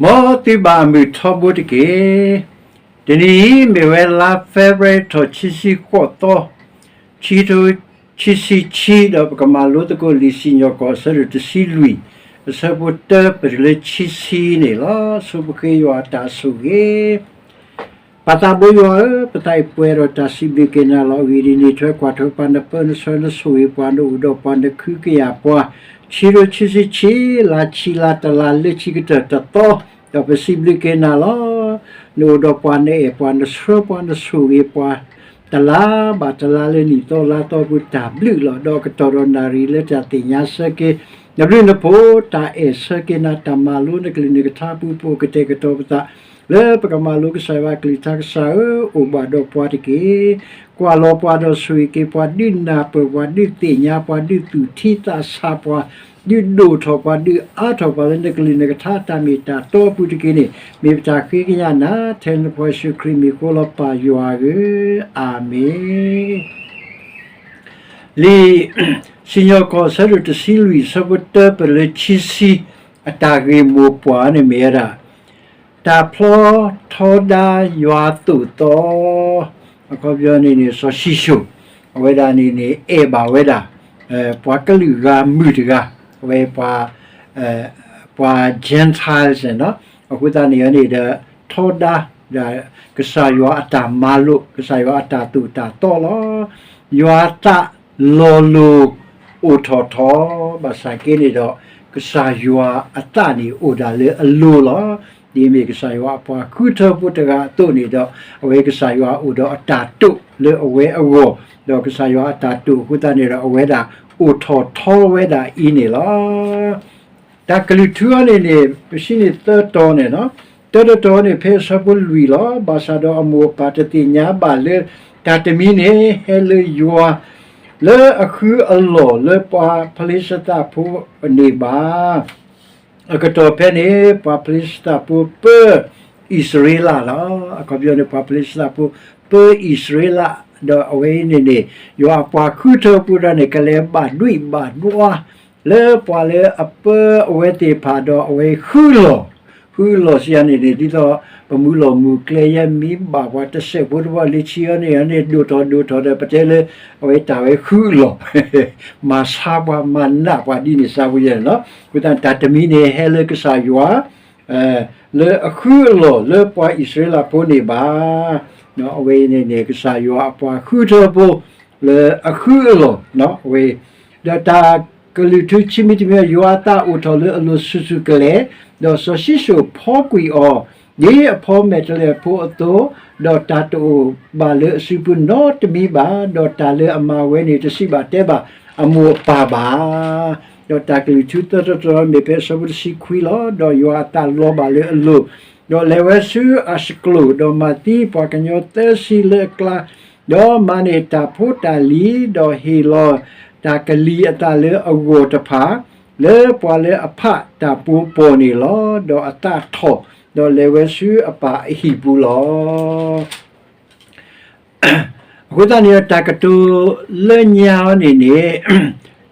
မ်သုဘၣ်အမုာ်ထီဘိတက့ၢ်. တနံၤအံၤမ့ၢ်ဝဲလါ February ထီၣ်ခံဆံဃိးသီ, ခံကထိခံဆံခံ, ဒီးပကမၤလိသကိးလံာ်စံၣ်ညီၣ်ကွီၢ်အဆၢဒိၣ်တဆံလွံၢ်, အဆၢဖိတၢပတုၤလၢခံဆံန့ၣ်လီၤ. ဆိပဃ့ယွၤအတၢ်ဆိၣ်ဂ့ၤ ပၢ်သးဘိယွၤဧၢ, ပသးအံၤပှဲၤဒီးတၢ်စံးဘျုးက့ၤနၤလီၤ. အဂ့ၢ်ဒ်အံၤ, နထၢကွၢ်ထွဲပှၤ, နပၢနဆှၢ, နဆိၣ်ဂ့ၤပှၤ, နအိၣ်ဒီးပှၤ, နခုကယာ်ပှၤ, ခံကထိခံဆံခံ, လါဆံလါတလါလၢခံကတၢၢ်တသီ, ဒီးပစံးဘျုးက့ၤနၤလီၤ. နအိၣ်ဒီးပှၤ, နအဲၣ်ပှၤ, နဆှၢပှၤ, နဆိၣ်ဂ့ၤပှၤ, တလါဘၣ်တလါလၢနံၣ်သီလါသီပူၤတၢ်ဘျုးလီၤ. ဒီးအကတီၢ်ဒီးနၣ်ရံၣ်လၢတၢ်သ့ၣ်ညါဆၢက့ၤ နဘျုးနဖှိၣ်, တၢ်အဲၣ်ဆၢက့ၤနၤ, တၢ်မၤလိနကလုၢ်နကထါပူၤ ပအိၣ်ကတဲာ်ကတီၤပသး လၢပကမၤလိကစၢ်ယွၤအကလုၢ်ကထါ. ကစၢ်ဧၢ, အိၣ်ဘၣ်ဒီးပှၤတက့ၢ်. ကွၢ်လီၤပှၤဒီးဆိၣ်ဂ့ၤက့ၤပှၤ, ဒုးနၢ်ပၢၢ်ပှၤ, ဒုးသ့ၣ်ညါပှၤ, ဒုးသူၣ်ထံသးဆးပှၤ, ဒုးဒိၣ်ထီၣ်ပှၤ, ဒုးအါထီၣ်ပှၤလၢနကလုၢ်နကထါတၢ်မ့ၢ်တၢ်တီအပူၤတက့ၢ်န့ၣ်, မ့ၢ်ပတၢ်ဃ့ကညးနၤ ထဲနဖိယ့ၣ်ၡူးခရံာ်မံၤအဃိလီၤ ပၢ်ယွၤဧၢ, အၤမ့ၣ်. လံာ်စံၣ်ညီၣ်ကွီၢ်အဆၢဒိၣ်တဆံလွံၢ် အဆၢဖိတၢပတုၤလၢခံဆံ, အတၢ်ဂ့ၢ်မိၢ်ပှၢ်န့ၣ်မ့ၢ်ဝဲဒၣ် တၢ်ဖျီထီဒါယွၤသိၣ်သီ, အခီပညီန့ၣ်န့ၣ် စီၤၡံၣ်ၡိၣ်, အဝဲဒၣ်န့ၣ်န့ၣ် အဲၣ်ဘၣ်ဝဲဒၣ် ပှၤကလုာ်ဂၤမုၣ်တဂၤ, အဝဲပှၤ ပှၤ Gentiles န့ၣ်လီၤ. အဃိသတးန့ၣ်န့ၣ်ဒီး ထီဒါ ကစၢ်ယွၤအတၢ်မၤလိာ်, ကစၢ်ယွၤအတၢ်သိၣ်တၢ်သီလီၤ. ယွၤအသးလီၤလိၤအိၣ်ထီၣ်ထီ, ဘၣ်ဆၣ်က့န့ၣ်ဒီး ကစၢ်ယွၤအသးန့ၣ်အိၣ်ဒၣ်လၢအလိၤလီၤ. ဒ်အမ့ၢ်ကစၢ်ယွၤအပှၤဃုထၢဖိတဂၤအသိးန့ၣ်ဒီး အဝဲကစၢ်ယွၤအိၣ်ဒီးအတၢ်တိာ်လၢအဝဲအဂီၢ်, ဒီးကစၢ်ယွၤအတၢ်တိာ်အဃိသတးန့ၣ်ဒီး အဝဲဒၣ်အိၣ်ထီၣ်ထီဝဲဒၣ်အံၤန့ၣ်လီၤ. တၢ်ကလုၢ်ထူအံၤန့ၣ်န့ၣ် ပစံးန့ၣ်သၢတီၤန့ၣ်လီၤ. တၢတတီၤန့ၣ် ဖဲအဆၢဖိလွံၢ်လီၤ. ဘၣ်ဆၣ်ဒီးအမိၢ်အပၢ်တသ့ၣ်ညါဘၣ်လၢ တၢ်တမံၤန့ၣ် ဟဲလၢယွၤ လၢအဃုအလီၢ်လၢပှၤဖလ့ၡသးဖိန့ၣ်ဘၣ်. အကတီၢ်ဖဲန့ၣ် ပှၤဖလ့ၡသးဖိပၢအံၣ်စရ့လးလီၤ. အခီပညီန့ၣ် ပှၤဖလ့ၡသးဖိပၢအံၣ်စရ့လး, ဒီးအဝဲအံၤန့ၣ်န့ၣ် ယွၤအပှၤဃုထၢဖိတဂၤန့ၣ် ကလဲၤဘၣ်ဒွံၣ်ဘၣ်ဒွါ လၢပှၤလၢအပၢအဝဲသ့ၣ်တဖၣ်ဒီး အဝဲဃုအလီၢ်, ဃုအလီၢ်စံးယၤန့ၣ်န့ၣ် ဒ်သိးပမုၢ်လီၢ်မုၢ်ကျဲယဲမ့ၢ်ဘၣ်ပှၤတစဲးဖိတဘျီလၢခံအံၤန့ၣ်န့ၣ် ဒိၣ်ထီၣ်ဒိၣ်ထီၣ်ဒီး ပတဲလၢ အဝဲတၢ်ဝဲဃုအလီၢ် မၤဆါပှၤမၤနးပှၤဒ်န့ၣ်စၢ်ဝဲယဲန့ၣ်လီၤ. အဃိသတး တၢ်တမံၤန့ၣ် ဟဲလၢကစၢ်ယွၤ လၢအဃုအလီၢ်လၢပှၤအံၣ်စရ့လးဖိန့ၣ်ဘၣ်. အဝဲအံၤန့ၣ်န့ၣ် ကစၢ်ယွၤအပှၤဃုထၢဖိ လၢအဃုအလီၢ် အဝဲ ဒီးတၢ်ကလုၢ်ထူခံမံၤတမံၤ ယွၤအသးအိၣ်ထီၣ်လၢအလိၤဆူၣ်ဆူၣ်ကလဲာ်, ဒီးစီၤၡံၣ်ၡိၣ်ဖီကွံာ်အီၤ ဒ်အဖီမဲာ်တဲးလဲးဖိအသိး, ဒီးတၢ်တအိၣ်ဘၣ်လၢအစုပူၤနီတမံၤဘၣ်, ဒီးတၢ်လၢအမၤဝဲန့ၣ် တစံးဘၣ်တဲဘၣ်အမိၢ်အပၢ်ဘၣ်. ဒီးတၢ်ကလုၢ်ထူသၢတီၤတီၤမ့ၢ်ဖဲအဆၢဖိတဆံခွံလီၤ. ဒီးယွၤအသးလီၤဘၣ်လၢအလိၤ, ဒီးလဲၤဝဲဆူအၤၡကလိၣ်ဒီးမၤသံပှၤကညီသၢဆံလၢအကျါ, ဒီးမၤန့ၢ်တၢ်ဖိတၢ်လံၤ, ဒီးဟ့ၣ်လီၤတၢ်ကလံၤအသးလၢအဂီၢ်တဖၣ်, လၢပှၤလၢအဖးတၢ်ပူၤပီၢ်န့ၣ်လီၤ. ဒီးအသးထီၣ်, ဒီးလဲၤဝဲဆူအပၢ်အဟံၣ်ပူၤလီၤ. အဃိသတးန့ၣ် တၢ်ကတိၤလၢညါအံၤန့ၣ်န့ၣ်,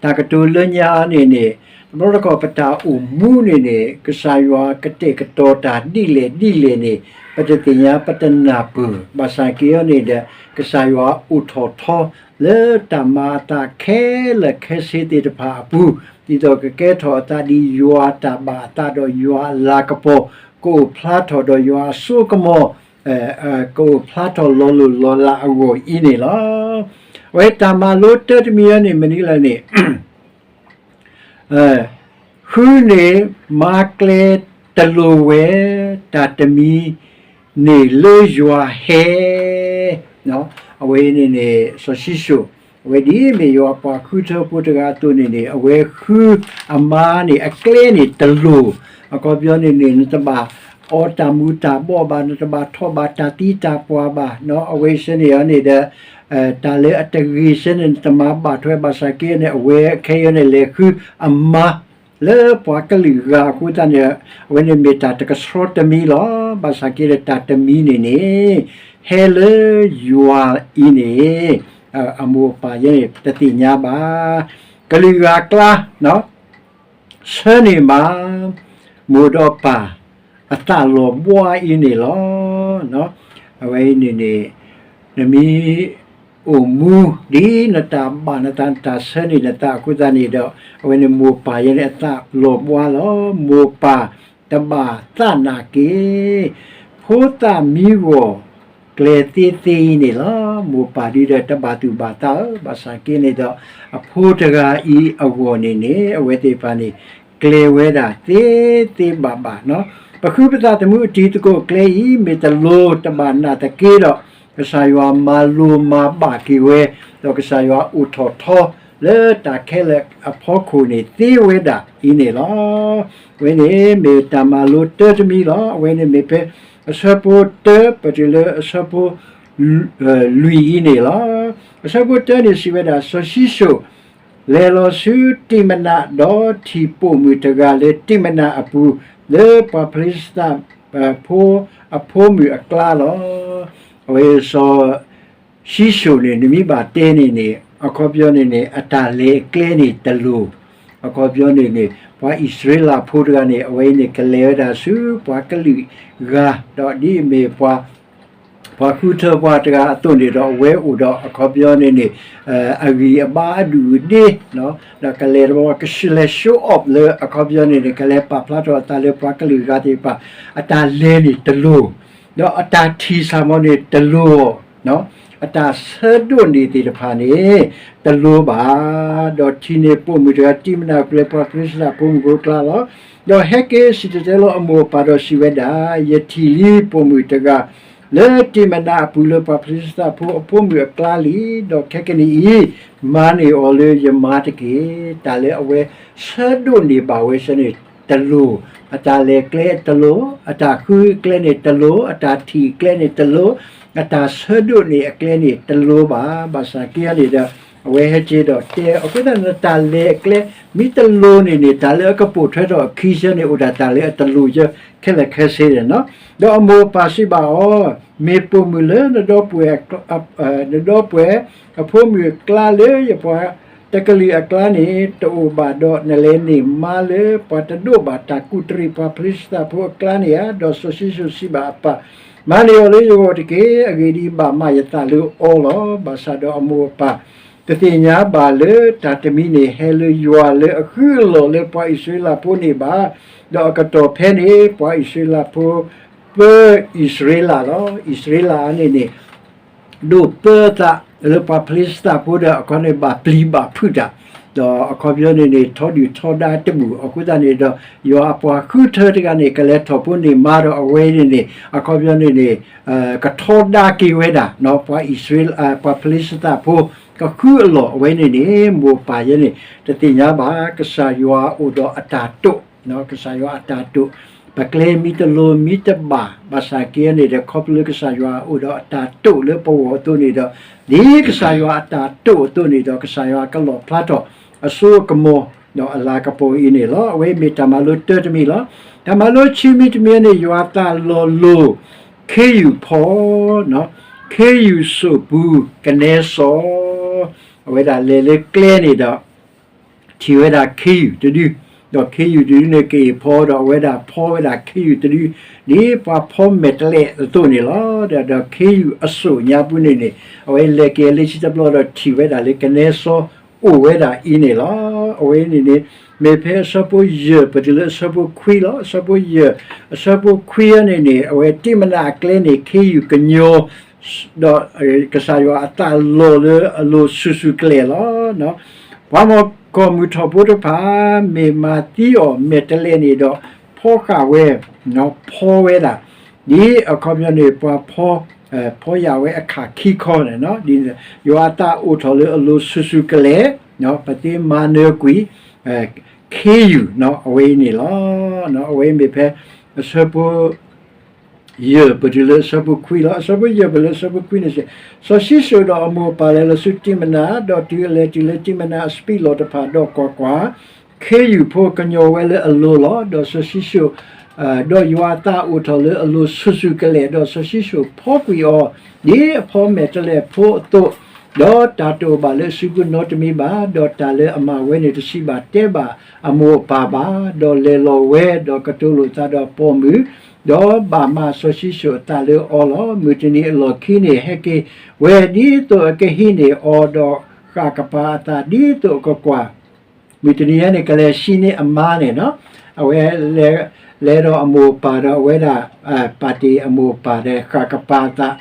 တၢ်ကတိၤလၢညါအံၤန့ၣ်န့ၣ်, တဘျီတခီၣ်ပတၢ်အိၣ်မူန့ၣ်န့ၣ် ကစၢ်ယွၤကတဲာ်ကတီၤတၢ်ဒ်လဲၣ်ဒ်လဲၣ်န့ၣ် ပတသ့ၣ်ညါပတနၢ်ပၢၢ်, ဘၣ်ဆၣ်က့အံၤန့ၣ်ဒီး ကစၢ်ယွၤအိၣ်ထီၣ်ထီ လၢတၢ်မၤအသးခဲလၢာ်ခဲဆ့သ့ၣ်တဖၣ်အပူၤ, ဒ်သိးကကဲထီၣ်အသးဒ်ယွၤအတၢ်ဘၣ်အသးဒီးယွၤအလၤကပီၤ, ကအိၣ်ဖျါထီၣ်ဒီးယွၤအစိကမီၤ, ကအိၣ်ဖျါထီၣ်လီၤလိၢ်လီၤလးအဂီၢ်အံၤန့ၣ်လီၤ. အဝဲတၢ်မၤလိတၢတမံၤအံၤန့ၣ် မနုၤလဲၣ်န့ၣ် ဃုန့ၣ်မၤကျဲတလိၤဝဲ, တၢ်တမံၤန့ၣ်လၢယွၤဟဲ, အဝဲန့ၣ်န့ၣ် စီၤၡံၣ်ၡိၣ်, အဝဲဒ်အမ့ၢ်ယွၤအပှၤဃုထၢဖိတဂၤအသိးန့ၣ်န့ၣ် အဝဲဃုအမၤန့ၣ် အကျဲန့ၣ်တလိၤ, အခီပညီန့ၣ်န့ၣ် နတဘၣ်အီတၢ်မူၤတၢ်ဘှီးဘၣ်, နတဘၣ်ထီၣ်ဘၣ်တၢ်သံတၢ်ပှၢ်ဘၣ်, အဝဲဆၢန့ၣ်အံၤန့ၣ်ဒီး တၢ်လၢအတဂ့ၤဆၢန့ၣ် နတမၤဘၣ်ထွဲဘၣ်ဆၣ်က့န့ၣ် အဝဲခဲအံၤန့ၣ် လဲၤဃုအမၤလၢပှၤကလုာ်ဂၤအဃိသတးန့ၣ် အဝဲန့ၣ်မ့ၢ်တၢ်တကဆှီတမံၤလီၤ. ဘၣ်ဆၣ်က့ဒီးတၢ်တမံၤန့ၣ်န့ၣ် ဟဲလၢယွၤအံၤန့ၣ် အမိၢ်အပၢ်ယဲန့ၣ် တသ့ၣ်ညါဘၣ်. ကလုာ်ဂၤအကျါ ဆၢန့ၢ်မး မိၢ်ဒီးပၢ် အသးလီၤဘှါအံၤန့ၣ်လီၤ. အဝဲအံၤန့ၣ်န့ၣ် နမ့ၢ်အိၣ်မူ ဒ်နတၢ်ဘၣ်နသး နတၢ်ဆၢန့ၣ်နသးအဃိသတးန့ၣ်ဒီး အဝဲန့ၣ်မိၢ်ပၢ်ယဲန့ၣ် အသးလီၤဘှါလီၤ. မိၢ်ပၢ်တဘၣ်သးနာ်က့ၤ ဖိသၣ်မံဂီၤ ကျဲသ့သ့အံၤန့ၣ်လီၤ. မိၢ်ပၢ်ဒုဒီးတဘၣ်သူၣ်ဘၣ်သးဧၢ, ဘၣ်ဆၣ်က့န့ၣ်ဒီး အဖိတဂၤအံၤအဂီၢ်န့ၣ်န့ၣ် အဝဲသ့ၣ်တဖၣ်န့ၣ် ကျဲၤဝဲဒၣ်သ့သ့ဘၣ်ဘၣ်. ပဃုပသးသမူအတံၤသကိးကျဲအံၤ မ့ၢ်တလိၤတဘၣ်နာ်သက့ဒီး ကစၢ်ယွၤမၤလိၤမၤဘၣ်က့ၤဝဲ, ဒီးကစၢ်ယွၤအိၣ်ထီၣ်ထီလၢတၢ်ခဲလၢာ်အဖီခိၣ်န့ၣ်သ့ဝဲဒၣ်အံၤန့ၣ်လီၤ. အဝဲန့ၣ်မ့ၢ်တၢ်မၤလိတၢတမံၤလီၤ. အဝဲန့ၣ်မ့ၢ်ဖဲအဆၢဖိတၢ ပတုၤလၢအဆၢဖိ လွံၢ်အံၤန့ၣ်လီၤ. အဆၢဖိတၢန့ၣ်စံးဝဲဒၣ် စီၤၡံၣ်စိၣ် လဲၤလီၤဆူတံၢ်မနး ဒီးထံၣ်ပိာ်မုၣ်တဂၤလၢတံၢ်မနးအပူၤ လၢပှၤဖလ့ၡသးဖိအဖိမုၣ်အကျါလီၤ. အဝဲစီၤၡံၣ်စိၣ်န့ၣ် နမ့ၢ်ဘၣ်တဲန့ၣ်န့ၣ် အခီပညီန့ၣ်န့ၣ် အတၢ်လဲၤအကျဲန့ၣ်တလိၤ, အခီပညီန့ၣ်န့ၣ် ပှၤအံၣ်စရ့လးဖိတဂၤန့ၣ် အဝဲအံၤန့ၣ် ကလဲၤဝဲဒၣ်ဆူပှၤကလုာ်ဂၤ ဒီးဒ်အမ့ၢ်ပှၤ ပှၤဃုထၢပှၤတဂၤအသိးန့ၣ်ဒီး အဝဲအိၣ်ဒီးအခီပညီန့ၣ်န့ၣ် အဂံၢ်အဘါအဒူၣ်အဒ့ ဒီးကလဲၤတဘျီ ကလဲၤ show off လၢအခီပညီန့ၣ်န့ၣ် ကလဲၤပာ်ဖျါထီၣ်အသးလၢပှၤကလုာ်ဂၤသ့ၣ်တဖၣ် အတၢ်လဲၤန့ၣ်တလိၤ, ဒီးအတၢ်ထံၣ်ဆၣ်မီၤန့ၣ်တလိၤ, အတၢ်ဆၢဒိးန့ၢ်သ့ၣ်တဖၣ်န့ၣ် တလိၤဘၣ်. ဒီးထံၣ်န့ၢ်ပိာ်မုၣ်တဂၤ တံၢ်မနးအပူၤလၢပှၤဖလ့ၡသးဖိမုၣ်ဖိအကျါလီၤ. ဒီးဟဲက့ၤစံၣ်တဲၤတဲလီၤအမိၢ်အပၢ်ဒီးစံးဝဲဒၣ်, ယထံၣ်လံပိာ်မုၣ်တဂၤ လၢတံၢ်မနးအပူၤလၢပှၤဖလ့ၡသးဖိအဖိမုၣ်အကျါလံ, ဒီးခဲကနံၣ်အံၤ မၤန့ၢ်အီၤလၢယမါတက့ၢ်. တၢ်လၢအဝဲဆၢဒိးန့ၢ်ဘၣ်ဝဲဆၢန့ၣ်တလိၤ, အတၢ်လဲၤကျဲတလိၤ, အတၢ်ဃုကျဲန့ၣ်တလိၤ, အတၢ်ထံၣ်ကျဲန့ၣ်တလိၤ, အတၢ်ဆၢဒိးန့ၢ်အကျဲန့ၣ်တလိၤဘၣ်. ဘၣ်ဆၣ်က့န့ၣ်ဒီး အဝဲဟဲက့ၤဒီးတဲ အဃိသတးနတၢ်လဲၤအကျဲ မ့ၢ်တလိၤန့ၣ်န့ၣ် တၢ်လၢအကပိာ်ထွဲထီၣ်အခံဆၢန့ၣ် အိၣ်ဒၣ်တၢ်လၢအတလိၤယၢခဲလၢာ်ခဲဆ့န့ၣ်လီၤ. ဒီးအမိၢ်အပၢ်စံးဘၣ်အီၤ, မ့ၢ်ပိာ်မုၣ်လၢနဒီပုၢ်ဝဲၢ် နဒီပုၢ်ဝဲၢ်အဖိမုၣ်အကျါလၢယပှၤတကလုာ်အကျါန့ၣ် တအိၣ်ဘၣ်ဒီး နလဲၤန့ၢ်မါလၢပှၤတဒိးဘၣ်တၢ်ကူၣ်တရံးပှၤဖလ့ၡသးဖိအကျါန့ၣ်ဧါ. ဒီးစီၤၡံၣ်စိၣ်စံးဘၣ်အပၢ်, မၤန့ၢ်အီၤလၢယဂီၢ်တက့ၢ်. အဂ့ၢ်ဒ်အံၤ, ဘၣ်မၤယသးလၢအီလီၤ. ဘၣ်ဆၣ်ဒီးအမိၢ်အပၢ် တသ့ၣ်ညါဘၣ်လၢတၢ်တမံၤန့ၣ် ဟဲလၢယွၤလၢအဃုအလီၢ်လၢပှၤအံၣ်စရ့လးဖိန့ၣ်ဘၣ်. ဒီးအကတီၢ်ဖဲန့ၣ် ပှၤအံၣ်စရ့လးဖိ ပၢအံၣ်စရ့လးလီၤ. အံၣ်စရ့လးန့ၣ်န့ၣ် ဒိးပၢသးလၢပှၤဖလ့ၡသးဖိဒီး အခီပညီန့ၣ် ဘၣ်ပျံၤဘၣ်ဖုးတၢ်, ဒီးအခီပညီန့ၣ်န့ၣ် ထီဒုၣ်ထီဒါတဘူၣ်အဃိသတးန့ၣ်ဒီး ယွၤအပှၤဃုထၢတဂၤန့ၣ် ကလဲၤထီၣ်ဖိန့ၢ်မါဒီး အဝဲန့ၣ်န့ၣ် အခီပညီန့ၣ်န့ၣ် ကထီဒါက့ၤဝဲဒၣ် ပှၤအံၣ်စရ့လး ပှၤဖလ့ၡသးဖိ ကဃုအလီၢ်အဝဲန့ၣ်န့ၣ် မိၢ်ပၢ်ယဲန့ၣ် တသ့ၣ်ညါဘၣ်. ကစၢ်ယွၤအိၣ်ဒီးအတၢ်တိာ် ကစၢ်ယွၤအတၢ်တိာ်, ပကျဲမ့ၢ်တလိၤမ့ၢ်တဘၣ် ဘၣ်ဆၣ်က့န့ၣ်ဒီး ခီဖျိလၢကစၢ်ယွၤအိၣ်ဒီးအတၢ်တိာ်လၢပဂီၢ်အသိးန့ၣ်ဒီး ဒ်ကစၢ်ယွၤအတၢ်တိာ်အသိးန့ၣ်ဒီး ကစၢ်ယွၤကလီၣ်ဖျါထီၣ်အစိအကမီၤ ဒီးအလၤကပီၤအံၤန့ၣ်လီၤ. အဝဲမ့ၢ်တၢ်မၤလိတၢတမံၤလီၤ. တၢ်မၤလိဆံမံၤတမံၤန့ၣ် ယွၤသးလီၤလိၤ ခ့ယုၢ်ဖီ ခ့ယုၢ်စိာ်ပူၤ ကနဲစီ အဝဲဒၣ်လဲၤလၢကျဲန့ၣ်ဒီး ထံၣ်ဝဲဒၣ်ခ့ယုၢ်တဒု, ဒီးခ့ယုၢ်တဒုန့ၣ် ကအ့ၣ်ဖီဒီး အဝဲဒၣ်ဖီဝဲဒၣ်ခ့ယုၢ်တဒု ဒ်ပှၤဖီမဲာ်တဲးလဲးအသိးန့ၣ်လီၤ. ဒီးခ့ယုၢ်အစိာ်ညါပူၤန့ၣ်န့ၣ် အဝဲလဲၤက့ၤလၢခံတဘျီဒီး ထံၣ်ဝဲဒၣ်လၢကနဲစီအိၣ်ဝဲဒၣ်အံၤန့ၣ်လီၤ. အဝဲန့ၣ်န့ၣ် မ့ၢ်ဖဲအဆၢဖိယဲၢ် ပတုၤလၢအဆၢဖိခွံလီၤ. အဆၢဖိယဲၢ် အဆၢဖိခွံန့ၣ်န့ၣ် အဝဲတံၢ်မနၤအကျဲန့ၣ် ခ့ယုၢ်ကညီ ဒီးကစၢ်ယွၤအသးလီၤလၢအလိၤဆူၣ်ဆူၣ်ကလဲာ်လီၤ. ပှၤမီၢ်ကီၢ်မုၢ်ထီၣ်ဖိတဖၣ် မ့ၢ်မၤသံအီၤမဲာ်တဲးလဲးန့ၣ်ဒီး ဖီဃာ်ဝဲ, ဖီဝဲဒၣ် ဒ်အခီပညီန့ၣ် ပှၤဖီ ဖီယာ်ဝဲအခၣ်ခံခီန့ၣ် ဒ်န့ၣ် ယွၤအသးအိၣ်ထီၣ်လၢအလိၤဆူၣ်ဆူၣ်ကလဲာ်, ပသ့မၤနၢၤကွံာ် ခ့ယုၢ်အဝဲအံၤန့ၣ်လီၤ. အဝဲအံၤမ့ၢ်ဖဲ အဆၢဖိ ယဲၢ် ပတုၤလၢအဆၢဖိခွံလီၤ. အဆၢဖိယဲၢ် ပတုၤလၢအဆၢဖိခွံန့ၣ်စ့ၢ်, စီၤၡံၣ်စိၣ်ဒီးအမိၢ်အပၢ်လဲၤလီၤဆူတံၢ်မနၤ, ဒီးတုၤအလဲၤတုၤလၢတံၢ်မနၤအစပံးလီၢ်တဖၣ် ဒီးကွၢ်ကွၢ်, ခ့ယုၢ်ဖိကညီဝဲလၢအလိၤလီၤ. ဒီးစီၤၡံၣ်စိၣ် ဒီးယွၤအသးအိၣ်ထီၣ်လၢအလိၤဆူၣ်ဆူၣ်ကလဲာ်, ဒီးစီၤၡံၣ်စိၣ်ဖီကွံာ်အီၤ ဒ်အဖီမဲာ်တဲးလဲးဖိအသိး, ဒီးတၢ်တအိၣ်ဘၣ်လၢအစုပူၤနီတမံၤဘၣ်, ဒီးတၢ်လၢအမၤဝဲန့ၣ် တစံးဘၣ်တဲဘၣ်အမိၢ်အပၢ်ဘၣ်, ဒီးလဲၤလီၤဝဲ, ဒီးကတိၤလိာ်သးဒီးပိာ်မုၣ် ဒီးဘၣ်မၤစီၤၡံၣ်ၡိၣ်အသးလၢအီၤလီၤ. မုၢ်တနံၤအလီၢ်ခံန့ၣ် ဟဲက့ၤဝဲဒ်သိးအကဟံးန့ၢ်အီၤ, ဒီးဃၣ်ကပၤအသးဒ်သိးအကကွၢ်. မုၢ်တနံၤညါန့ၣ် ကလဲၤဆှံန့ၢ်အမါန့ၣ်လီၤ. အဝဲလဲၤ, လဲၤဒီးအမိၢ်အပၢ်ဒီးအဝဲဒၣ် ပာ်တ့ၢ်အမိၢ်အပၢ်ဒီးဃၣ်ကပၤအသး,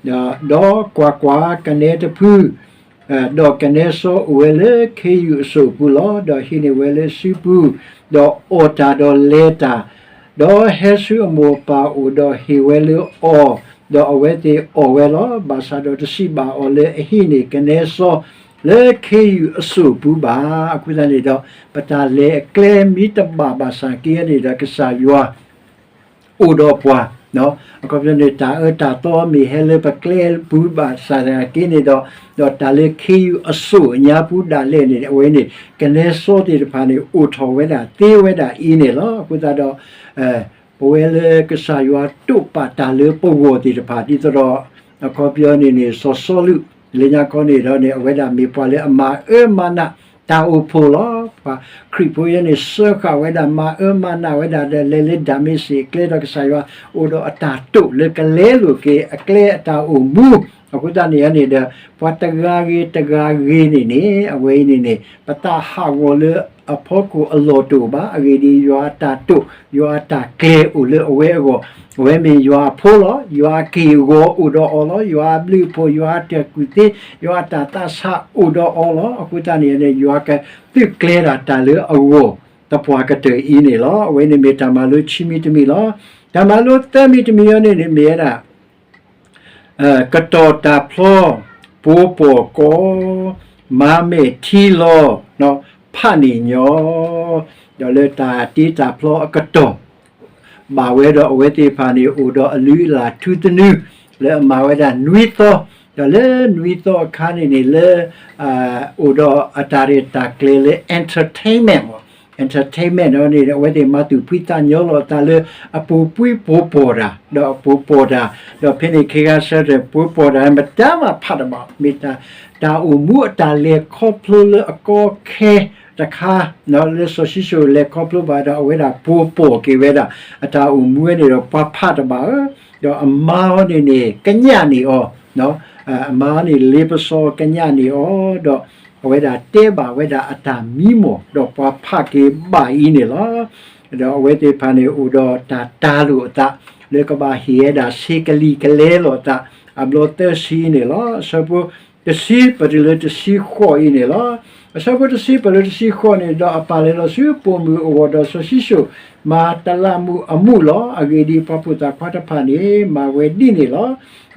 ဒီးကွၢ်ကွၢ်, ကနဲတဖု ဒီးကနဲစီအိၣ်ဝဲလၢခ့ယုၢ်အစိၣ်အပူၤလီၤ. ဒီးဟံးန့ၢ်ဝဲလၢအစုပူၤ, ဒီးအီၣ်တၢ်ဒီးလဲၤတၢ်, ဒီးဟဲဆူအမိၢ်အပၢ်အအိၣ်ဒီးဟ့ၣ်ဝဲလၢအီၤ, ဒီးအဝဲသ့ၣ်အီၣ်ဝဲလီၤ. ဘၣ်ဆၣ်ဒီးတစံးဘၣ်အီၤလၢအဟံးန့ၢ်ကနဲစီလၢခ့ယုၢ်အစိၣ်အပူၤဘၣ်. အဃိသတးန့ၣ်ဒီး ပတၢ်လဲၤအကျဲမ့ၢ်တဘၣ်ဘၣ်ဆၣ်က့န့ၣ်ဒီး ကစၢ်ယွၤ အိၣ်ဒီးပှၤ, အခီပညီန့ၣ် တၢ်အၢတၢ်သီမ့ၢ်ဟဲလၢပကျဲပူၤဘၣ်ဆၣ်သနာ်က့န့ၣ်ဒီး, ဒီးတၢ်လၢခ့ယုၢ်အစိၣ်အညါပူၤဒၣ်လဲာ်န့ၣ် အဝဲန့ၣ် ကနဲစီသ့ၣ်တဖၣ်န့ၣ် အိၣ်ထီၣ်ဝဲဒၣ်သ့ဝဲဒၣ်အံၤန့ၣ်လီၤ. အဃိသတးဒီး ပဝဲလၢကစၢ်ယွၤတိာ်ပာ်တၢ်လၢပဂီၢ်သ့ၣ်တဖၣ် ဒ်သိးဒီး အခီပညီန့ၣ်န့ၣ် စီၤစီလူး လၢညါခီန့ၣ်ဒီးန့ၣ် အဝဲဒၣ်မ့ၢ်ပှၤလၢအမၤအၢမၤနး တၢ်အိၣ်ဖှိၣ်လီၤ. ပှၤခရံာ်ဖိယဲန့ၣ် စၢဃာ်ဝဲဒၣ် မၤအၢမၤနးဝဲဒၣ်ဒီး လဲၤလၢဒၤမ့းစ့းအကျဲဒီး ကစၢ်ယွၤအိၣ်ဒီးအတၢ်တိာ်လၢကလဲလိာ်က့ၤအကျဲအတၢ်အိၣ်မူ, အဃိသတးန့ၣ်န့ၣ်ဒီး ပှၤတဂၤဂ့ၤတဂၤဂ့ၤန့ၣ်န့ၣ် အဝဲအံၤန့ၣ်န့ၣ် ပသးဟးဂီၤလၢအဖီခိၣ်အလီၢ်တအိၣ်ဘၣ်. အဂ့ၢ်ဒ်အံၤ ယွၤအတၢ်တိာ် ယွၤအတၢ်ကျဲၤအိၣ်လၢအဝဲအဂီၢ်, အဝဲမ့ၢ်ယွၤအဖိလီၤ. ယွၤအက့ၢ်အဂီၤအိၣ်ဒီးအီၤလီၤ. ယွၤအဘျုးအဖှိၣ် ယွၤအတၢ်ကူၣ်သ့ ယွၤအတၢ်သးဆးအိၣ်ဒီးအီၤလီၤ. အဃိသတးန့ၣ်န့ၣ် ယွၤကသုးကျဲၤဒၣ်တၢ်လၢအဂီၢ်သပှၢ်ကတၢၢ်အံၤန့ၣ်လီၤ. အဝဲန့ၣ်မ့ၢ်တၢ်မၤလိခံမံၤတမံၤလီၤ. တၢ်မၤလိသၢမံၤတမံၤအံၤန့ၣ်န့ၣ်မ့ၢ်ဝဲဒၣ် ကတီၤတၢ်ဖျီ ပှိၤပီၢ်ကီ မၤမဲာ်ထံလီၤ ဖးန့ၢ်ညီ, ဒီးလၢတၢ်တ့တၢ်ဖျီအကတီၢ် ဘၣ်ဝဲဒီးအဝဲသ့ၣ်တဖၣ်န့ၣ် အိၣ်ဒီးအလုၢ်အလၢ်ထူသနူ လၢအမၤဝဲဒၣ်နွံသီ, ဒီးလၢနွံသီအခါန့ၣ်န့ၣ်လၢ အိၣ်ဒီးအတၢ်ရဲၣ်တၢ်ကျဲၤလၢ entertainment မ့ၢ် entertainment န့ၣ် အဝဲသ့ၣ်မၤသူၣ်ဖှံသးညီလိာ်အသးလၢအပူၤကွံာ်ပှိၤပီၢ်တၢ် ဒီးအပူၤပီၢ်တၢ်, ဒီးဖဲန့ၣ်ခ့ခါဆၢထၢၣ်ပှိၤပီၢ်တၢ် မတၤမးဖးတဘၣ် မ့ၢ်တၢ်အိၣ်မူအတၢ်လဲၤခီဖျိလၢအကီခဲတခါ, လၢစီၤၡံၣ်ၡိၣ်လဲၤခီဖျိဘၣ်ဒီး အဝဲဒၣ်ပှိၤပီၢ်က့ၤဝဲဒၣ် အတၢ်အိၣ်မူဝဲန့ၣ်ဒီးပှၤဖးတဘၣ်ဧၢ, ဒီးအမါအီၤန့ၣ်န့ၣ် ကညးန့ၢ်အီၤ အမါန့ၣ် လ့ပစီကညးန့ၢ်အီၤ, ဒီးအဝဲဒၣ်တဲဘၣ်ဝဲဒၣ် အတၢ်မံမီၢ် ဒီးပှၤဖးက့ၤဘၣ်အံၤန့ၣ်လီၤ. ဒီးအဝဲသ့ၣ်တဖၣ်န့ၣ် အိၣ်ဒီးတၢ်တၤလိာ်အသး လၢကဘၣ်ဟ့ၣ်ဝဲဒၣ် ဆ့ကလံၤကလဲလိာ်အသး အဘျီသၢဆံန့ၣ်လီၤ. အဆၢဖိတဆံပတုၤလၢတဆံဃိးအံၤန့ၣ်လီၤ. အဆၢဖိတဆံပတုၤလၢတဆံဃိးန့ၣ် ဒီးအပၢ်လဲၤလီၤဆူပိာ်မုၣ်အဂီၢ် ဒီးစီၤၡံၣ်ၡိၣ် မၤတလးမူးအမူးလီၤ. အဂ့ၢ်ဒ်အံၤ, ပှၤဖိသၣ်ခွါတဖၣ်န့ၣ် မၤဝဲဒ်န့ၣ်လီၤ.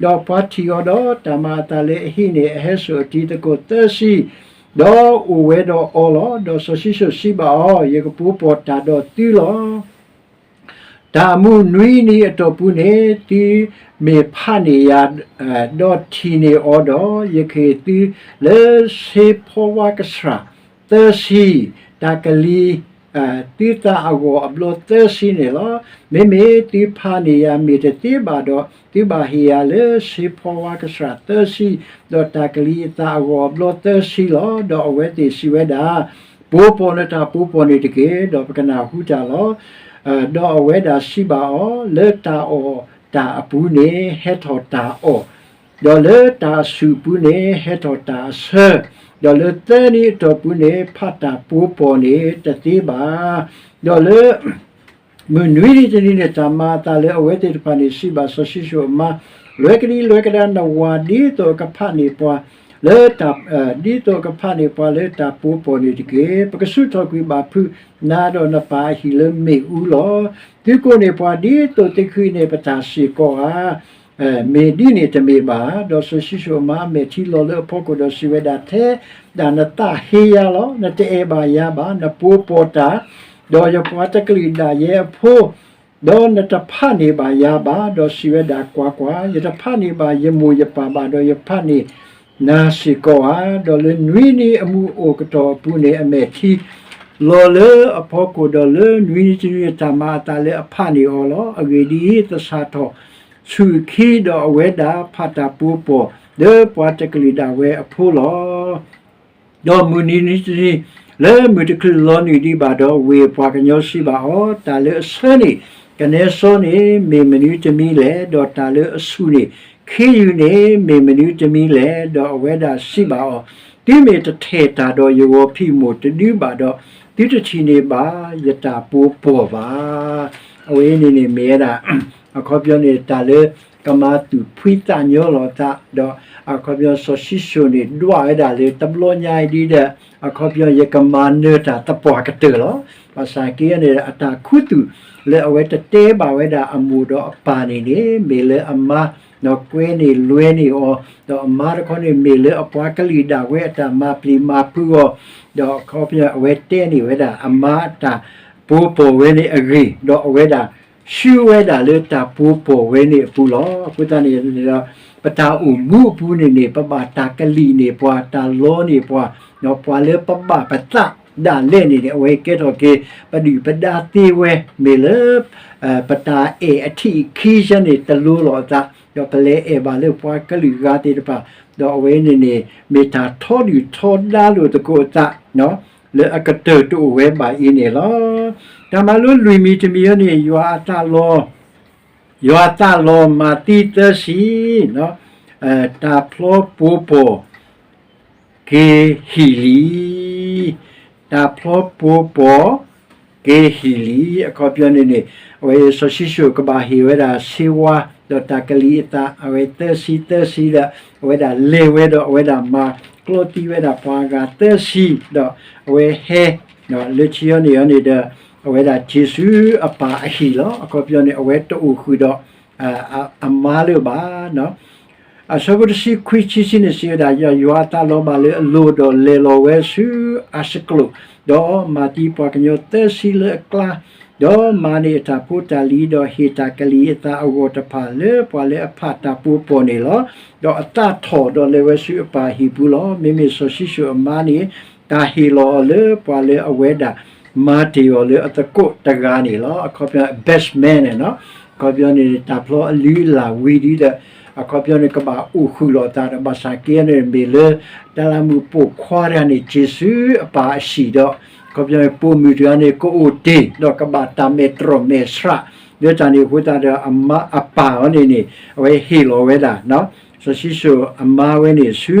ဒီးပှၤထံၣ်အီၤဒီး တၢ်မၤအသးလၢအဟံးန့ၢ်အဟဲစိာ်အတံၤသကိးသၢဆံ, ဒီးအိၣ်ဝဲဒီးအီၤလီၤ. ဒီးစီၤၡံၣ်ၡိၣ်စံးဘၣ်အီၤ, ယကပှိၤပီၢ်တၢ်ဒီးသုလီၤ. တၢ်မူးနွံနံၤအတီၢ်ပူၤန့ၣ် သုမ့ၢ်ဖးန့ၢ်ယၤ ဒီးထံၣ်န့ၢ်အီၤဒီး, ယကဟ့ၣ်သုလၢစ့ဖီဝါကဆှၣ်သၢဆံ, တၢ်ကလံၤ သုသးအဂီၢ်အဘျီသၢဆံန့ၣ်လီၤ. မ့မ့ၢ်သုဖးန့ၢ်ယၤမ့ၢ်တသ့ဘၣ်ဒီး, သုဘၣ်ဟ့ၣ်ယၤလၢစ့ဖီဝါကဆှၣ်သၢဆံ, ဒီးတၢ်ကလံၤအသးအဂီၢ်အဘျီသၢဆံလီၤ. ဒီးအဝဲသ့ၣ်စံးဝဲဒၣ်, ပှိၤပီၢ်နတၢ်ပှိၤပီၢ်န့ၣ်တက့ၢ်, ဒီးပကနၢ်ဟူတၢ်လီၤ. ဒီးအဝဲဒၣ်စံးဘၣ်အီၤ, လၢတၢ်အီၣ်တၢ်အပူၤန့ၣ် ဟဲထီၣ်တၢ်အီၣ်, ဒီးလၢတၢ်အဆူၣ်ပူၤန့ၣ် ဟဲထီၣ်တၢ်အဆၢ, ဒီးလၢသၢနံၤအတီၢ်ပူၤန့ၣ် ဖးတၢ်ပှိၤပီၢ်န့ၣ်တသ့ဘၣ်. ဒီးလၢ မုၢ်နွံနံၤတနံၤန့ၣ် တၢ်မၤအသးလၢအဝဲသ့ၣ်တဖၣ်န့ၣ် စံးဘၣ်စီၤၡံၣ်ၡိၣ်အမါ, လွဲကဒံလွဲကဒါ နဝၤဒ်သိးအကဖးန့ၢ်ပှၤလၢတၢ်, ဒ်သိးအကဖးန့ၢ်ပှၤလၢတၢ်ပှိၤပီၢ်န့ၣ်တက့ၢ်. ပကဆူးထီၣ်ကွံာ်ဘၣ်ဖုးနၤဒီးနပၢ်အဟံၣ်လၢမ့ၣ်အူလီၤ. သုကိးန့ၢ်ပှၤဒ်သိးသုကဃုန့ၢ်ပတၢ်စ့ၢ်ကီးဧါ. မ့ၢ်ဒ်န့ၣ်တမ့ၢ်ဘၣ်. ဒီးစီၤၡံၣ်ၡိၣ်အမါအမဲာ်ထံလီၤလၢအဖီခိၣ်ဒီးစံးဝဲဒၣ်, ထဲဒၣ်နသးဟ့ယၤလီၤ. နတအဲၣ်ဘၣ်ယၤဘၣ်. နပှိၤပီၢ်တၢ်, ဒီးယပှၤတကလုာ်ဒၣ်ယဲအဖိ, ဒီးနတဖးန့ၢ်ဘၣ်ယၤဘၣ်. ဒီးစံးဝဲဒၣ်, ကွၢ်ကွၢ်, ယတဖးန့ၢ်ဘၣ်ယမိၢ်ယပၢ်ဘၣ်, ဒီးယဖးန့ၢ်နၤစ့ၢ်ကီးဧါ. ဒီးလၢနွံနံၤအမူးအိၣ်ကတီၢ်အပူၤန့ၣ် အမဲာ်ထံလီၤလၢအဖီခိၣ်, ဒီးလၢနွံနံၤတနွံန့ၣ် တၢ်မၤအသးလၢအဖးန့ၢ်အီၤလီၤ. အဂ့ၢ်ဒ်အံၤ, သဆၣ်ထီၣ်ဆူၣ်အခံ, ဒီးအဝဲဒၣ်ဖးတၢ်ပှိၤပီၢ် လၢပှၤတကလုာ်ဒၣ်ဝဲအဖိလီၤ. ဒီးမုၢ်နံၤနွံနံၤတနံၤ လၢမုၢ်တချုးလီၤနုာ်ဒံးဘၣ်ဒီး, ဝ့ၢ်အပှၤကညီစံးဘၣ်အီၤ, တၢ်လၢအဆၢန့ၣ် ကနဲစီန့ၣ်မ့ၢ်မနုၤတမံၤလဲၣ်, ဒီးတၢ်လၢအဆူၣ်န့ၣ် ခ့ယုၢ်န့ၣ်မ့ၢ်မနုၤတမံၤလဲၣ်. ဒီးအဝဲဒၣ်စံးဘၣ်အီၤ, သုမ့ၢ်တထဲၣ်တၢ်ဒီးယဂီၤဖံးမိၢ်တဒုဘၣ်ဒီး, သုတထံၣ်န့ၢ်ဘၣ်ယတၢ်ပူၤပီၢ်ဘၣ်. အဝဲအံၤန့ၣ်န့ၣ်မ့ၢ်ဝဲဒၣ် အခီပညီန့ၣ် တၢ်လၢကမၤသူၣ်ဖှံသးညီလိာ်သး, ဒီးအခီပညီစီၤၡံၣ်စိၣ်န့ၣ် ဒွးဝဲဒၣ်လၢတဘျီညါအံၤဒ်ဒီး အခီပညီယကမၤနၢၤတၢ်သပှၢ်ကတၢၢ်လီၤ. ဘၣ်ဆၣ်က့န့ၣ် အတၢ်ခူသူၣ်လၢအဝဲတတဲဘၣ်ဝဲဒၣ်အမိၢ်ဒီးအပၢ်န့ၣ်န့ၣ် မ့ၢ်လၢအမါ ဒီးကွဲန့ၢ်လွဲန့ၢ်အီၤ, ဒီးအမါတခီန့ၣ်မ့ၢ်လၢအပှၤကလုာ်ဒၣ်ဝဲအတၢ်မၤပျံၤမၤဖုးအီၤ, ဒီးအခီပညီအဝဲတဲန့ၢ်ဝဲဒၣ်အမါအတၢ်ပူၤပီၢ်ဝဲန့ၣ်အဂ့ၢ်, ဒီးအဝဲဒၣ် ဆှၢဝဲဒၣ်လၢတၢ်ပူၤပီၢ်ဝဲန့ၣ်အပူၤလီၤ. အဃိသတးန့ၣ်ဒီး ပတၢ်အိၣ်မူအပူၤန့ၣ်န့ၣ် ပဘၣ်တၢ်ကလံၣ်န့ၢ်ပှၤ တၢ်လီန့ၢ်ပှၤ, ဒီးပှၤလၢပဘၣ်ပသးဒၣ်လဲာ်န့ၣ်န့ၣ် အဝဲကဲထီၣ်က့ၤ ပဒုၣ်ပဒါသ့ဝဲ မ့ၢ်လၢ ပတၢ်အဲၣ်အထံးအခံဆၢန့ၣ် တလိၤလိာ်အသး, ဒီးပလဲၤအဲၣ်ဘၣ်လၢပှၤကလုာ်ဂၤသ့ၣ်တဖၣ်, ဒီးအဝဲန့ၣ်န့ၣ် မ့ၢ်တၢ်ထီဒုၣ်ထီဒါလိာ်သကိးအသး လၢအကတၢၢ်တအိၣ်ဝဲဘၣ်အံၤန့ၣ်လီၤ. တၢ်မၤလိလွံၢ်မံၤတမံၤအံၤန့ၣ် ယွၤအသးလီ, ယွၤအသးလီမၤသံသၢဆံ, တၢ်ဖျီပူၤပီၢ်က့ၤဟံၣ်လံ, တၢ်ဖျီပူၤပီၢ်က့ၤဟံၣ်လံ. အခီပညီန့ၣ်န့ၣ် အဝဲစီၤၡံၣ်စိၣ်ကဘၣ်ဟ့ၣ်ဝဲဒၣ်ဆ့ဝါ ဒီးတၢ်ကလံၤအသး အဝဲသၢဆံသၢဆံဒီး အဝဲဒၣ်လဲၤဝဲဒီး အဝဲဒၣ်မၤကျီသံဝဲဒၣ်ပှၤဂၤသၢဆံ, ဒီးအဝဲဟဲ လၢခံအံၤန့ၣ်အံၤန့ၣ်ဒီး အဝဲဒၣ်က့ၤဆူအပၢ်အဟံၣ်လီၤ. အခီပညီန့ၣ် အဝဲတအိၣ်ဃုာ်ဒီး အမါလၢၤဘၣ်. အဆၢဖိတဆံခွံခံဆံန့ၣ်စံးဝဲဒၣ်, ယွၤအသးလီၤဘၣ်လၢအလိၤ ဒီးလဲၤလီၤဝဲဆူအၤၡကလိာ်, ဒီးမၤသံပှၤကညီသၢဆံလၢအကျါ, ဒီးမၤန့ၢ်အတၢ်ဖိတၢ်လံၤ ဒီးဟ့ၣ်တၢ်ကလံၤအသးအဂီၢ်တဖၣ်လၢပှၤလၢအဖးတၢ်ပူၤပီၢ်န့ၣ်လီၤ. ဒီးအသးထီၣ်ဒီးလဲၤဝဲဆူအပၢ်ဟံၣ်ပူၤလီၤ. မ့မ့ၢ်စီၤၡံၣ်စိၣ်အမါန့ၣ် တၢ်ဟ့ၣ်လီၤအီၤလၢပှၤလၢအဝဲဒၣ် မၤတ့ၢ်အီၤလၢအသကိးတဂၤန့ၣ်လီၤ. အခီပညီ best man န့ၣ်လီၤ. အခီပညီန့ၣ် တၢ်ဖျီအလုၢ်အလၢ်ဝံၤဒီး အခီပညီန့ၣ် ကဘၣ်အိၣ်ဃုာ်လိာ်သးဒီး ဘၣ်ဆၣ်က့န့ၣ် မ့ၢ်လၢ တၢ်လၢမုၢ်ပိာ်ခွါတဂၤန့ၣ် က့ၤဆူအပၢ်အဟံၣ်ဒီး အခီပညီန့ၣ် ပိာ်မုၣ်တဂၤန့ၣ် ကအိၣ်တ့ၢ် ဒီးကဘၣ်တၢ်မဲာ်တြီၢ်မဲာ်ဆှး လၢတၢ်န့ၣ်အဃိသတးဒီး အပၢ်အံၤန့ၣ်န့ၣ် အဝဲဟ့ၣ်လီၤဝဲဒၣ် စီၤၡံၣ်စိၣ်အမါဝဲန့ၣ်ဆူ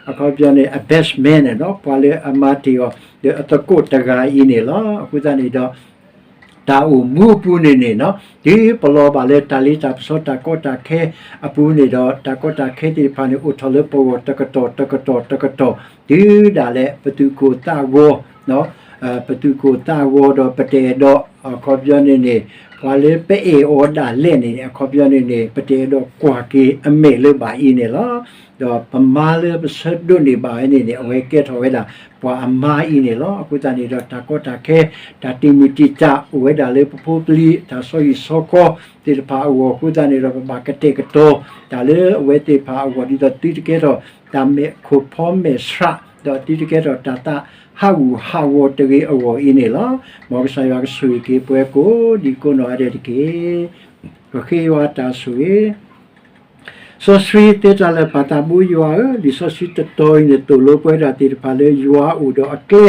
အခီပညီန့ၣ် အ best man န့ၣ်လီၤ. ပှၤလၢအမၤတ့ၢ်အီၤလၢအသကိးတဂၤအံၤန့ၣ်လီၤ. အဃိသတးန့ၣ်ဒီး တၢ်အိၣ်မူအပူၤန့ၣ်န့ၣ် တုၤပလီၤဘၣ်လၢတၢ်လ့တၢ်ပစီ တၢ်ကီတၢ်ခဲအပူၤန့ၣ်ဒီး တၢ်ကီတၢ်ခဲသ့ၣ်တဖၣ်န့ၣ် အိၣ်ထီၣ်လၢပဂီၢ်တကတီၢ်တကတီၢ်တကတီၢ် တုၤဒၣ်လဲာ်ပသူၣ်ကိၢ်သးဂီၤ ပသူၣ်ကိၢ်သးဂီၤဒီးပတအဲၣ်ဒိး အခီပညီန့ၣ်န့ၣ် ပှၤလၢပအဲၣ်အီၤဒၣ်လဲာ်န့ၣ် အခီပညီန့ၣ်န့ၣ် ပတအဲၣ်ဒိးကွၢ်က့ၤအမဲာ်လၢၤဘၣ်အံၤန့ၣ်လီၤ. ဒီးပမါလၢပဆၢဒိးန့ၢ်ဘၣ်ဝဲန့ၣ်န့ၣ် အဝဲကဲထီၣ်ဝဲဒၣ်ပှၤအမါအံၤန့ၣ်လီၤ. အဃိသတးန့ၣ်ဒီး တၢ်ကီတၢ်ခဲ တၢ်တံာ်မုၢ်တံာ်တာ်အိၣ်ဝဲဒၣ်လၢပဖိပလံၤ တၢ်ဆီဟံၣ်ဆီဃီသ့ၣ်တဖၣ်အဂီၢ်အဃိသတးန့ၣ်ဒီး ပဘၣ်ကတဲာ်ကတီၤ တၢ်လၢအဝဲသ့ၣ်တဖၣ်အဂီၢ် ဒ်သိးသုတကဲထီၣ် တၢ်မဲာ်ခိၣ်ဖီမဲာ်ဆှး ဒီးသုတကဲထီၣ်တၢ်သးဟးဂူာ်ဟးဂီၤတဂ့ၤအဂီၢ်အံၤန့ၣ်လီၤ. မ်ကစၢ်ယွၤကဆိၣ်ဂ့ၤက့ၤပှၤကိးဒံကိးနီၢ်ဂၤဒဲးတက့ၢ်. ပဃ့ယွၤတၢ်ဆိၣ်ဂ့ၤ စီဆှံသ့တၢ်လၢာ်ပၢ်သးဘိယွၤဧၢ, လံာ်စီဆှံတတီၤအံၤန့ၣ် သိၣ်လိပဝဲဒၣ်သ့ၣ်တဖၣ်လၢ ယွၤအိၣ်ဒီးအကျဲ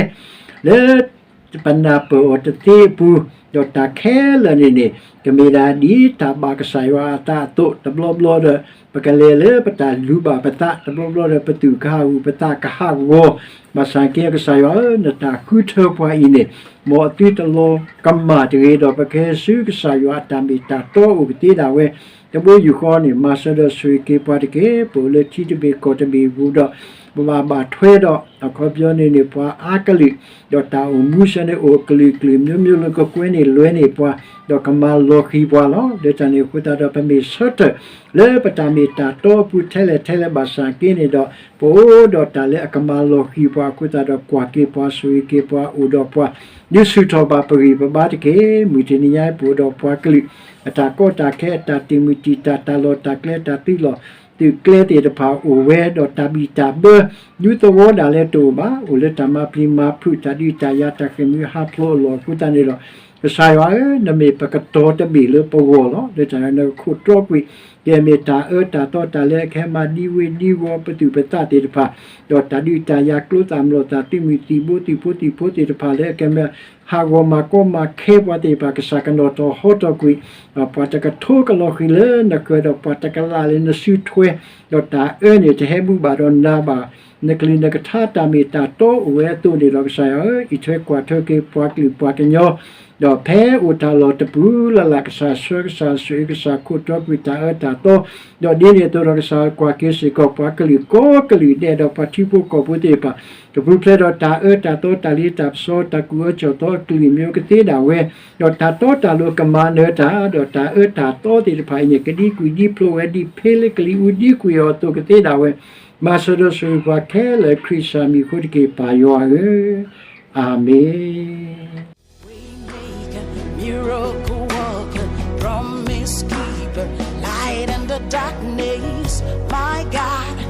လၢပနၢ်ပၢၢ်အီၤတသ့အပူၤ, ဒီးတၢ်ခဲလၢာ်န့ၣ်န့ၣ် ကမ့ၢ်ဒၣ်ဒ်တၢ်ဘၣ်ကစၢ်ယွၤအသးအသိး တဘျီဘျီဒီး ပကလဲၤလၢပတၢ်လူၤဘၣ်ပသး တဘျီဘျီဒီး ပသူၣ်ကဟးဂူာ်ပသးကဟးဂီၤ, ဘၣ်ဆၣ်က့ကစၢ်ယွၤဧၢ, နတၢ်ဃုထၢပှၤအံၤန့ၣ် မ်အသုတလီၤကမၣ်တဂ့ၤဒီး ပကဟဲဆူကစၢ်ယွၤအတၢ်မ့ၢ်တၢ်တီအိၣ်ကသ့ဒၣ်ဝဲ တဘိယူၢ်ဃီန့ၣ် မၤစၢၤဒီးဆိၣ်ဂ့ၤက့ၤပှၤတက့ၢ်. ပအိၣ်လၢထံတဘ့ၣ်ကီၢ်တဘ့ၣ်အပူၤဒီး ပဘၣ်ဘၣ်ထွဲဒီး အခီပညီန့ၣ်န့ၣ် ပှၤအါကလုာ် ဒီးတၢ်အိၣ်မူဆၢန့ၣ်အိၣ်ကလုာ်ကလုာ် မျိုးမျိုးလၢကကွဲန့ၢ်လွဲန့ၢ်ပှၤ ဒီးကမၤလီၤဃံၤပှၤလီၤ. လၢတၢ်န့ၣ်အဃိသတးဒီး ပမ့ၢ်ဆၢထၢၣ်လၢပတၢ်မ့ၢ်တၢ်တီအပူၤထဲလဲၣ်ထဲလဲၣ်ဘၣ်ဆၣ်က့န့ၣ်ဒီး ပအိၣ်ဒီးတၢ်လၢအကမၤလီၤဃံၤပှၤအဃိသတးဒီး ကွၢ်က့ၤပှၤ ဆိၣ်ဂ့ၤက့ၤပှၤ အိၣ်ဒီးပှၤ ဒုးဆူၣ်ထီၣ်ဘၣ်ပဂံၢ်ပဘါတက့ၢ်. မုၢ်တနံၤညါအံၤ ပအိၣ်ဒီးပှၤကလုာ် အတၢ်ကီတၢ်ခဲ အတၢ်တံာ်မုၢ်တံာ်တာ် တၢ်လီၢ်တၢ်ကျဲ တၢ်သုးလီၢ်သုးကျဲသ့ၣ်တဖၣ်အိၣ်ဝဲ ဒီးတၢ်ဘံၣ်တၢ်ဘၢ ဒူသဝီဒၣ်လဲာ်တအိၣ်ဘၣ်. အိၣ်လၢတၢ်မၤပျံၤမၤဖုး တၢ်ဒုးတၢ်ယၤ တၢ်ဃ့ၢ်မှံဟးဖျိးအလီၢ်အဃိသတးန့ၣ်ဒီး ကစၢ်ယွၤဧၢ, နမ့ၢ်ပကတီၤတဘ့ၣ်လၢပဂီၢ်လီၤ. လၢတၢ်န့ၣ် နကခိၣ်တီကွံာ် ကဲမ့ၢ်တၢ်အၢတၢ်သီတၢ်လၢအကဟဲမၤဒံဝ့ဒံဝီၤပသူၣ်ပသးသ့ၣ်တဖၣ်, ဒီးတၢ်ဒုးတၢ်ယၤကျိသၣ်မျိာ်သၣ်သုးမုၢ်သံၣ်ဘိသံၣ်ဖိသံၣ်ဖိသ့ၣ်တဖၣ်လၢအကမ့ၢ် ဟးဂီၤမၤကီမၤခဲပှၤသ့ၣ်တဖၣ် ကစၢ်ကနီၣ်ထီၣ်ဟီထီၣ်ကွံာ်, ဒီးပှၤတကထိကလီၤဃံၤလၢနဃၢၤ ဒီးပှၤတကလးလၢနစုထွဲ, ဒီးတၢ်အၢန့ၣ်တဟဲဘူၣ်ဘၣ်ဒီးနၤဘၣ်, နကလုၢ်နကထါတၢ်မ့ၢ်တၢ်တီအိၣ်ဝဲအသိးန့ၣ်ဒီး ကစၢ်ယွၤဧၢ, အံးထွဲကွၢ်ထွဲက့ၤပှၤကလုာ်ပှၤကညီ, ဒီးဖဲအိၣ်တၢ်လီၢ်တပူၤလၢ်လၢ် ကစၢ်ဆှၢကစၢ်ဆိၣ်ဂ့ၤ ကစၢ်ခိၣ်တီကွံာ်တၢ်အၢတၢ်သီ, ဒီးဒ်န့ၣ်အသိးဒီး ကစၢ်ကွၢ်က့ၤစ့ၢ်ကီးပှၤကလုာ်ကိးကလုာ်ဒဲး ဒီးပှၤထံဖိကီၢ်ဖိသ့ၣ်တဖၣ် ကပူၤဖျဲးဒီးတၢ်အၢတၢ်သီတၢ်လ့တၢ်ပစီ တၢ်ကူၣ်အၢစီၣ်သီအကလုၢ်မ့ၢ်အိၣ်ကသ့ဒၣ်ဝဲ, ဒီးတၢ်တီတၢ်လိၤကမၤနၢၤတၢ်, ဒီးတၢ်အၢတၢ်သီသ့ၣ်တဖၣ်အံၤန့ၣ် ကဒံကွံာ်ဒံဖျိးဝဲဒ်ဖ့လၢကလံၤအူဒံကွံာ်အီၤအသိးကသ့ဒၣ်ဝဲ, မၤစၢၤဒီးဆိၣ်ဂ့ၤပှၤခဲလၢာ် ခရံာ်ကစၢ်မံၤအဃိတက့ၢ် ပၢ်ယွၤဧၢ, အၤမ့ၣ်. Waymaker, miracle worker, promise keeper, light in the darkness, my God.